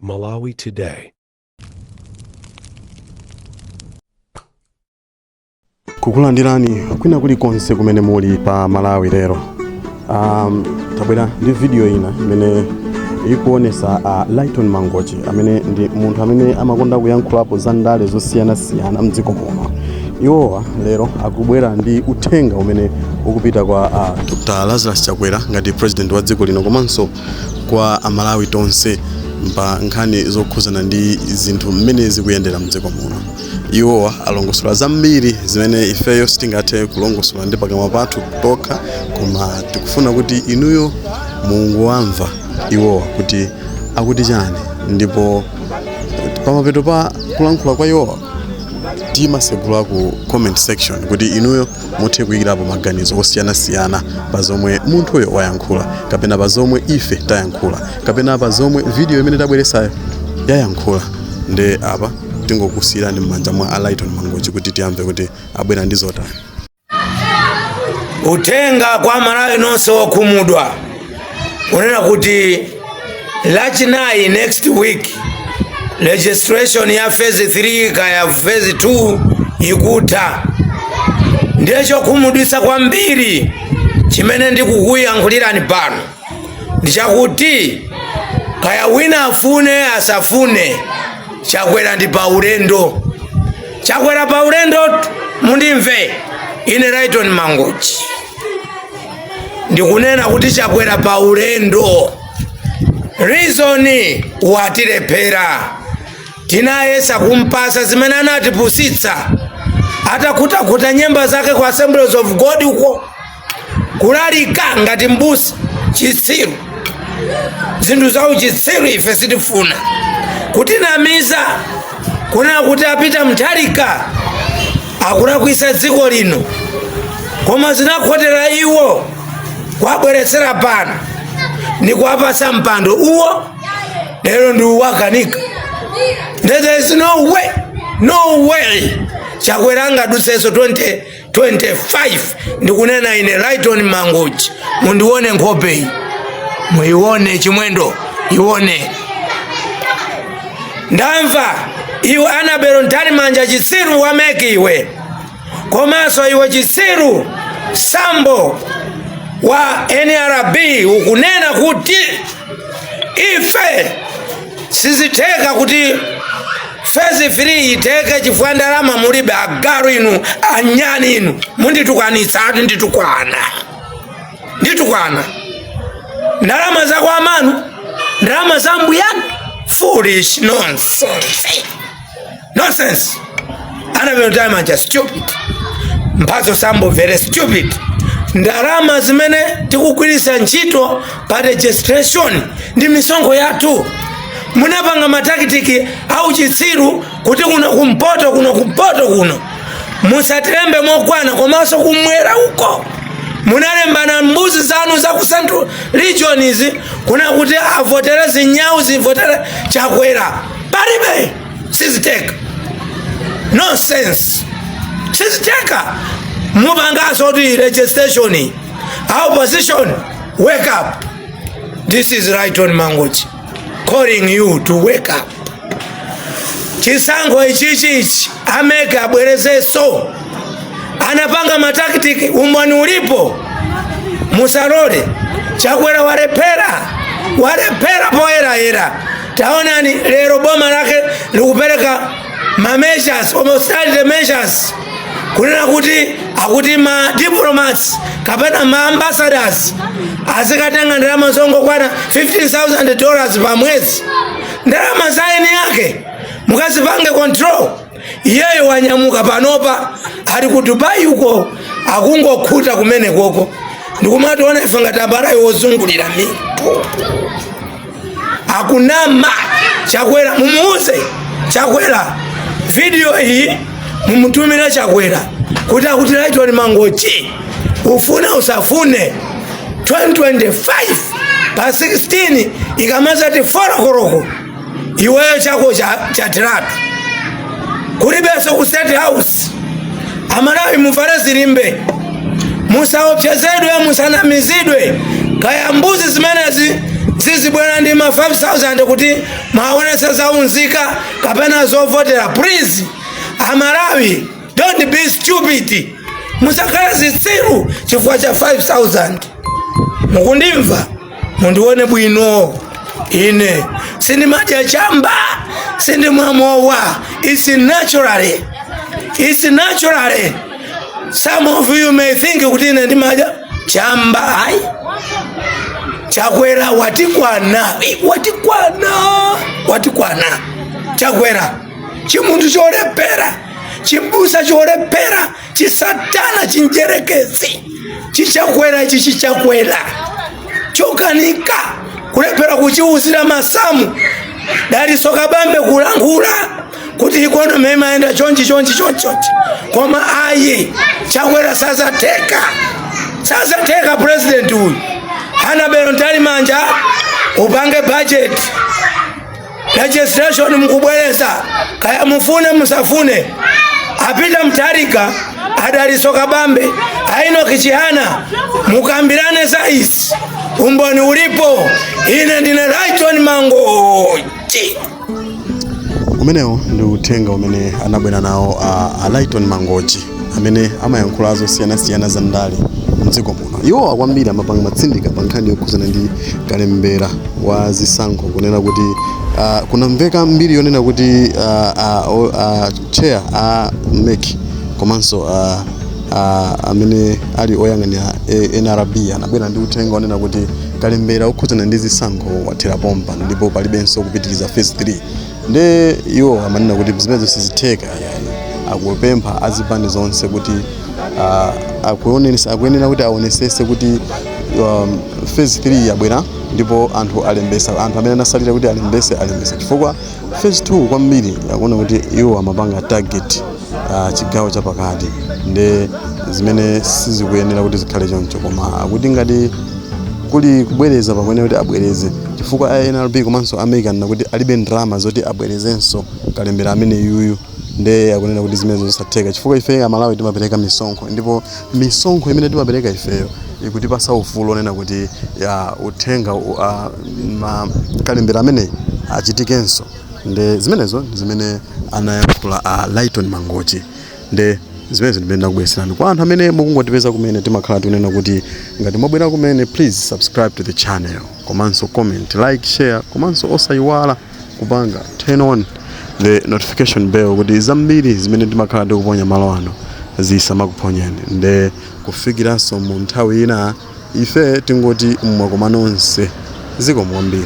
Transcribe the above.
Malawi Today. Kukulandirani kwina kulikonse kumene muli pa Malawi lero. Tabwera ndi video ina imene ikuonesa Lighton Mangochi, amene ndi munthu amene amakonda kuyankhulapo za ndale zosiyanasiyana mdziko muno. Iwowa lero akubwera ndi uthenga umene ukupita kwa Dr. Lazarus Chakwera ngati president wa dziko lino, komanso kwa Amalawi tonse pa nkhani zokhuzana ndi zinthu mmene zikuyendera mdziko muno. Iwowa alongosola zambiri zimene ifeyo sitingathe kulongosola ndi pakamwa pathu tokha, koma tikufuna kuti inuyo mungowamva iwowa kuti akuti chani, ndipo pamapeto pa kulankhula kwa iwowa timasegula ku comment section kuti inuyo muthe kuyikirapo maganizo osiyanasiyana pa zomwe munthuyo wayankhula, kapena pa zomwe ife tayankhula, kapena pa zomwe video imene tabweresayo yayankhula. Nde apa tingokusiyirani m'manja mwa a Lighton Mangochi kuti tiyamve kuti abwera ndi zotani. Uthenga kwa Malawi nonse okhumudwa, kunena kuti Lachinayi next week registration ya phase 3 kaya phase 2 ikutha. Ndiye chokhumudwitsa kwambiri chimene ndikukuyankhulirani pano ndichakuti kaya wina afune asafune, Chakwera ndi pa ulendo. Chakwera pa ulendo. Mundimve ine Lighton Mangochi ndikunena kuti Chakwera pa ulendo. Reason, watilephera. Tinayesa kumpasa zimene anatipusitsa atakhutakuta nyemba zake ku Assemblies of God uko, kulalika ngati mbusa chitsiru. Zinthu za uchitsiru ife sitifuna. Kutinamiza kunena kuti a Peter Mutharika akulakwisa dziko lino, koma zinakhotera iwo kuwabweretsera pano ni kuwapasa mpando uwo, lero ndi uwakanika. There is no way, no way Chakwera angadutsenso 2025. Ndikunena ine Lighton Mangochi, mundione nkhope iyi, muione Chimwendo, ione. Ndamva iwe Annabel Mtalimanja, chitsiru wa MEC iwe, komanso iwe chitsiru Sambo wa NRB, ukunena kuti ife sizitheka kuti phase 3 iteke chifukwa ndalama mulibe. Agalu inu, anyani inu, munditukwanitsa ati? Nditukwana, nditukwana. Ndalama za kwa amanu, ndalama za mbuyanu? Foolish nonsense, nonsense. Annabel Mtalimanja stupid, Mphatso Sambo very stupid. Ndalama zimene tikugwiritsa ntchito pa registration ndi misonkho yathu. Munapanga ma tactics auchitsiru kuti kuno kumpoto, kuno kumpoto kuno musatilembe mokwana, komanso kumwera uko munalembana mbuzi zanu za ku Central Region izi kuna kuti avotere zinyawu, zivotere Chakwera. Palibe, siziteka. Nonsense, siziteka. Mupangaso kuti registration. Opposition, wake up. This is Lighton Mangochi calling you to wake up. Chisankho ichichichi a MEC abwerezenso. Anapanga ma tactics, umboni ulipo. Musalole. Chakwera walephera, walephera poyerayera. Taonani lero boma lake likupereka ma measures, austerity measures, kunena kuti akuti ma diplomats kapena ma ambassadors azikatenga ndalama zongokwana $15,000 pa mwezi. Ndalama za eni yake mukazipange control. Iyeyo wanyamuka panopa ali ku Dubai uko, akungokhuta kumene koko, ndikumationa ife ngati abalayi wozungulira mitu. Akunama Chakwera. Mumuuze Chakwera, video iyi mumutumire Chakwera kuti akuti Lighton Mangochi, ufune usafune, 2025 pa 16 ikamazati 4 koloko, iweyo chako chatiratu kulibenso ku State House. Amalawi, muvale zilimbe, musaopsezedwe, musanamizidwe. Kaya mbuzi zimenezi. Zizibwera ndi ma 5000 kuti mwaonese zaunzika kapena zovotera. Please, Amalawi, don't be stupid. Musakhale zitsiru chifukwa cha 5000. Mukundimva? Mundione bwino, ine sindimadya chamba, sindimwa mowa. It's naturally, it's naturally. Some of you may think kuti ine ndimadya chamba. Ayi, Chakwera watikwana. Eh, watikwana, watikwana Chakwera, chimunthu cholepera, chibusa cholepera, chisatana, chinjerekezi, chichakwera ichi, chichakwera chokanika kulepera kuchiuzira masamu. Daliso Kabambe kulankhula kuti economy imayenda chonchi, chonchi, chonchi, chonchi, koma ayi, Chakwera sazateka, sazateka president uyu. Annabel Mtalimanja, upange budget legislation, mukubwereza, kaya mufune musafune. A Peter Mutharika, a Dalitso Kabambe, a Enoch Chihana, mukambirane za izi, umboni ulipo. Ine ndine Lighton Mangochi. Umenewo ndi uthenga umene anabwera nawo a Lighton Mangochi, amene amayankhula zosiyanasiyana za ndale mdziko muno. Iwowa kwambiri amapanga matsindika pa nkhani yokhuzana ndi kalembera wa zisankho, kunena kuti kunamveka mbiri yonena kuti chair a MEC komanso amene ali oyang'anira NRB anabwera ndi uthenga onena kuti kalembera okhuzana ndi zisankho wathera pompa ndipo palibenso kupitiriza phase 3. Nde iwo amanena kuti zimenezo sizitheka yayi. Akupempha azipani zonse kuti akuyenera kuti aonesese kuti phase 3 yabwera ndipo anthu alembesa, anthu amene anasalira kuti alembese, alembese, chifukwa phase 2 kwambiri akuona kuti iwo amapanga target chigawo chapakati, nde zimene sizikuyenera kuti zikhale choncho. Koma akuti ngati kuli kubwereza, pakuyenera kuti abwereze, chifukwa a NRB komanso a MEC anena kuti alibe ndalama zoti abwerezenso kalembera amene yuyu. Nde akunena kuti zimenezo zosatheka, chifukwa ife Amalawi timapereka misonkho, ndipo misonkho imene timapereka ifeyo ikutipasa ufulu onena kuti ya uthenga kalembera ameneyi achitikenso. Nde zimenezo ndi zimene anayankhula a Lighton Mangochi. Nde zimenezo ndimene ndakubweretserani. Kwa anthu amene mukungotipeza kumene, timakhala tikunena kuti ngati mwabwera kumene, please subscribe to the channel, komanso comment, like, share, komanso osayiwala kupanga turn on the notification bell kuti zambiri zimene timakhala tikuponya malo ano zisamakuphonyeni. Nde kufikiranso mu nthawi ina, ife tingoti mwakoma nonse, zikomo kwambiri.